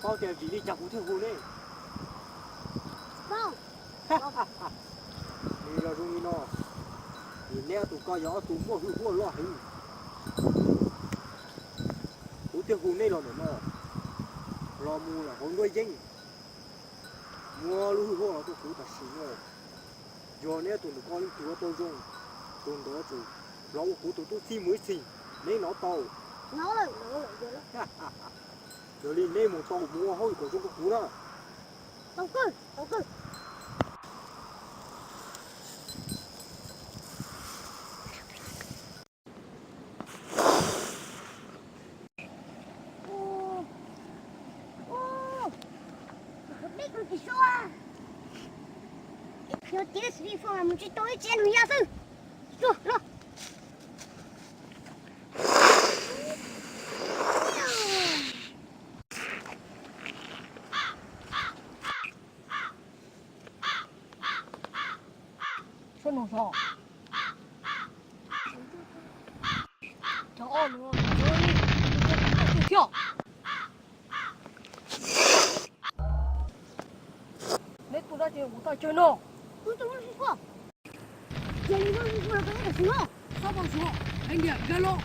Tias vim li cas kuv thiaj hu nej? Nws los zoo li no, vim neb ob tug ko yog ob tug muaj hwj huaj loj heev. Kuv thiaj hu nej los ntawm no, los mus lawm hauv nruab yeeb, muab lub hwj huaj los rau kuv tam sim no. Yog neb tus ntawm ko leej twg ua tau zoo, tus ntawd tsum los ua kuv tus tub txib mus ib txhis, neb hnov tau? Yog li neb mus tau mus ua hauj lwm kom zoo rau kuv na. Mus tsis tau ib tsev nws ya xwb. Sab no so. Cov ob no thiab. Neb tus dab tsi kuv tau chaw no? Tus tus tus tus. Ces li no tus tus tus tus tus. Sab no so. Hais tias nkag los.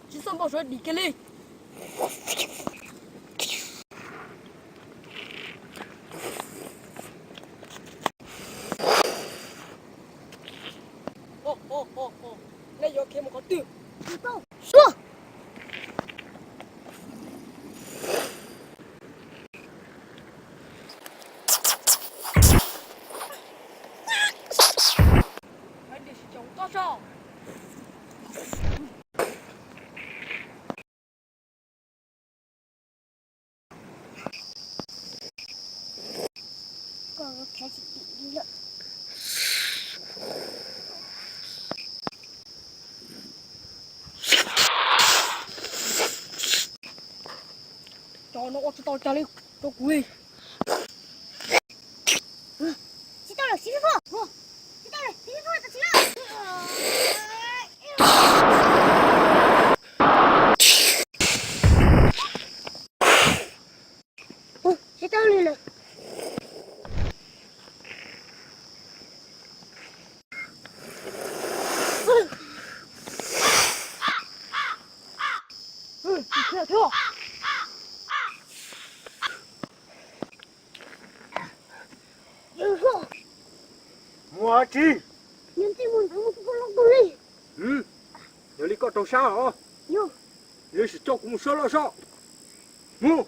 Tsis txhob npau suav dim kiag li. Nej yuav khiav mus qhov twg? Suav. Cov no ua tsis tau cas li rau kuv li. Tsis tau lawm, xib fwb Foj. Tsis tau lawm, xib fwb Foj, tsis tau lawm. Tsis tau li lawm. Mus tsi? Yog li koj rau sab os. Yog li sim coj kuv mus sab laj sab. Mus.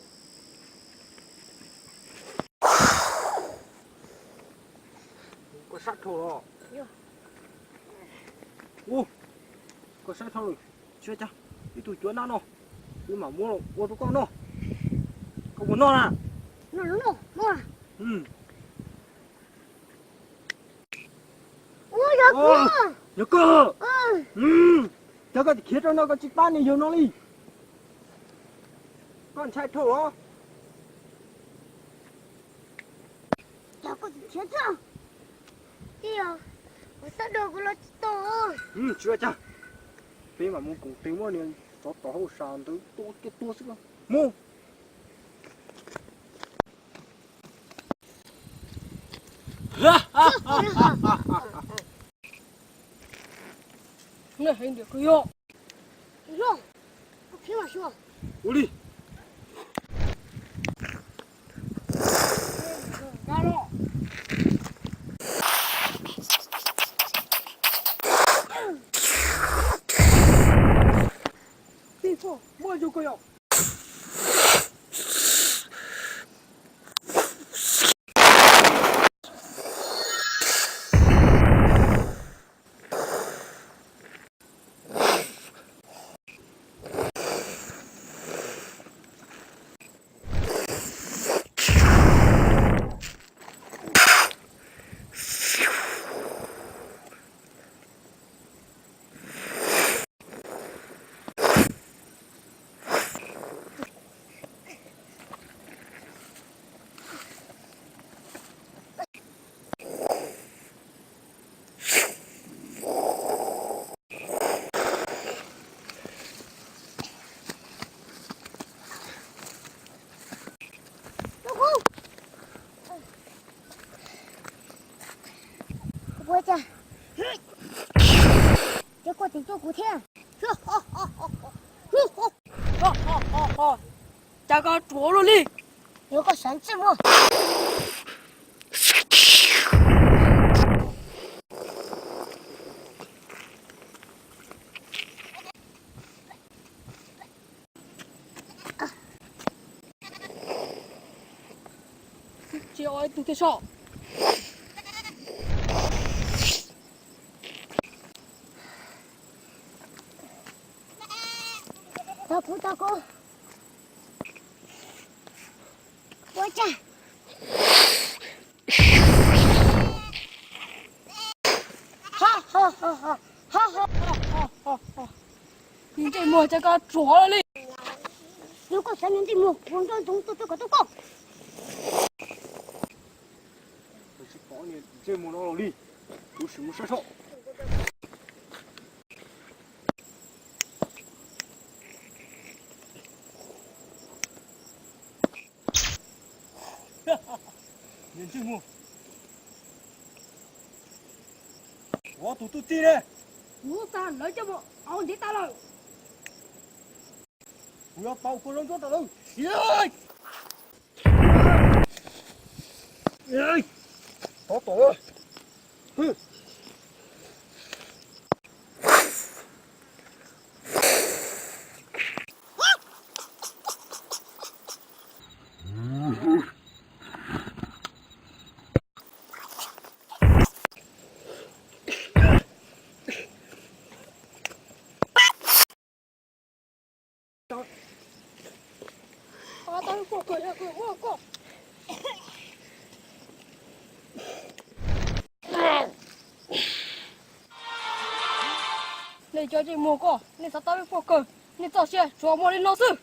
Koj sab dhau los. Ub, koj sab dhau lawm, tsis ua cas, ib tug cuav nab no, wb mam muab ua rau koj noj. Koj puas noj na? Yog koj, yog koj tsis khiav rau no koj tsis pab niag yawg no li. Koj ntshai dhau los? Tsis ua cas, peb mam mus koom tes muab niag tsov tom hauj sam ntawd tua kiag tuag xwb. Mus. Nej heev tiag kawg yog. Ua li. Muaj zoo kawg yog. Ces koj tseem coj kuv thiab. Cas koj ruam luaj li. Yuav koj sawv ntsej muag. Tsis ua ib tug thiaj soj. Tau kuv, tau kuv. Ua tsaug. Ntsej muag, cas koj ruam luaj li. Yog koj xav ntsej muag, kuv nco ntsoov tus twg kom tuaj koj. Tsis pom ntsej muag no los li, kuv sim mus saib seb. Niam ntsej muag, kuv tus tub txib ne. Kuv xa lawv coj mus ua ntiv tas lawm. Kuv yuav pauv koj lub ntsuab rau lawv. Tov tom. Nej cov ntsej muag koj, nej xav tau ib puag kawg, nej txoj sia tsuas muaj li no xwb.